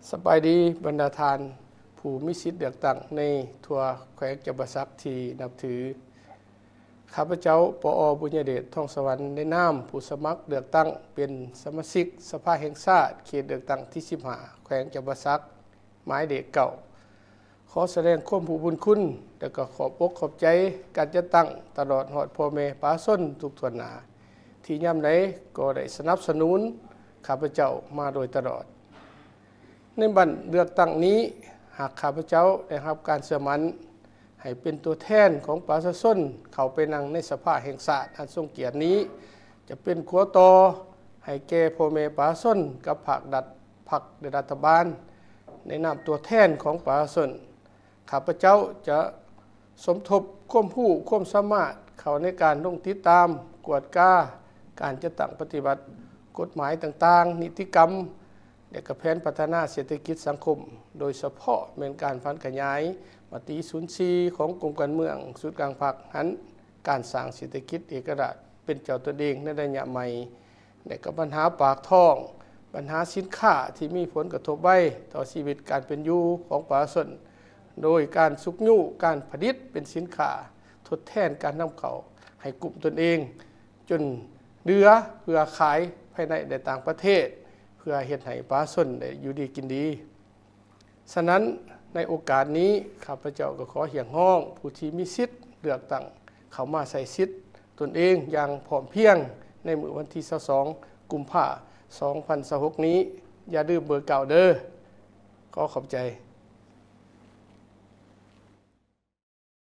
ສະບາຍດີບັນດາທ່ານຜູ້ມີສິດເລືອກຕັ້ງໃນທົ່ວແຂວງຈຳປາສັກທີ່ນັບຖື. ຂ້າພະເຈົ້າ ປອ ບຸນຍະເດດ ທອງສະຫວັນ ໃນນາມຜູ້ສະໝັກເລືອກຕັ້ງເປັນສະມາຊິກສະພາແຫ່ງຊາດ ເຂດເລືອກຕັ້ງທີສິບຫ້າ ແຂວງຈຳປາສັກ ໝາຍເລກເກົ້າ ຂໍສະແດງຄວາມຮູ້ບຸນຄຸນ ແລະ ກໍຂອບອົກຂອບໃຈການຈັດຕັ້ງ ຕະຫຼອດຮອດພໍ່ແມ່ປະຊາຊົນທຸກຖ້ວນໜ້າ ທີ່ຍາມໃດກໍໄດ້ສະໜັບສະໜູນຂ້າພະເຈົ້າມາໂດຍຕະຫຼອດ. ໃນບັດເລືອກຕັ້ງນີ້, ຫາກຂ້າພະເຈົ້າໄດ້ຮັບການເຊື່ອໝັ້ນໃຫ້ເປັນຕົວແທນຂອງປະຊາຊົນເຂົ້າໄປນັ່ງໃນສະພາແຫ່ງຊາດອັນຊົງກຽດນີ້, ຈະເປັນຂົວຕໍ່ໃຫ້ແກ່ພໍ່ແມ່ປະຊາຊົນກັບພາກລັດ, ພັກ ແລະ ລັດຖະບານ ໃນນາມຕົວແທນຂອງປະຊາຊົນ. ຂ້າພະເຈົ້າຈະສົມທົບຄວາມຮູ້ຄວາມສາມາດເຂົ້າໃນການລົງຕິດຕາມ, ກວດກາການຈັດຕັ້ງປະຕິບັດກົດໝາຍຕ່າງໆ, ນິຕິກຳ ແລະ ກະແຜນພັດທະນາເສດຖະກິດສັງຄົມ, ໂດຍສະເພາະແມ່ນການຜັນຂະຫຍາຍມະຕິສູນສີ່ຂອງກົມການເມືອງສູນກາງພັກຫັ້ນ, ການສ້າງເສດຖະກິດເອກະລາດເປັນເຈົ້າຕົນເອງໃນໄລຍະໃໝ່ ແລະ ກໍບັນຫາປາກທ້ອງ, ບັນຫາສິນຄ້າທີ່ມີຜົນກະທົບໄວຕໍ່ຊີວິດການເປັນຢູ່ຂອງປະຊາຊົນ, ໂດຍການຊຸກຍູ້ການຜະລິດເປັນສິນຄ້າທົດແທນການນຳເຂົ້າໃຫ້ກຸ້ມຕົນເອງ ຈົນເຫຼືອເພື່ອຂາຍພາຍໃນ ແລະ ຕ່າງປະເທດ ເພື່ອເຮັດໃຫ້ປະຊາຊົນໄດ້ຢູ່ດີກິນດີ. ສະນັ້ນ, ໃນໂອກາດນີ້, ຂ້າພະເຈົ້າກໍຂໍຮຽກຮ້ອງຜູ້ທີ່ມີສິດເລືອກຕັ້ງເຂົ້າມາໃຊ້ສິດຕົນເອງຢ່າງພ້ອມພຽງໃນມື້ວັນທີຊາວສອງ ກຸມພາ ສອງພັນຊາວຫົກນີ້, ຢ່າລືມເບີເກົ້າເດີ້. ຂໍຂອບໃຈ.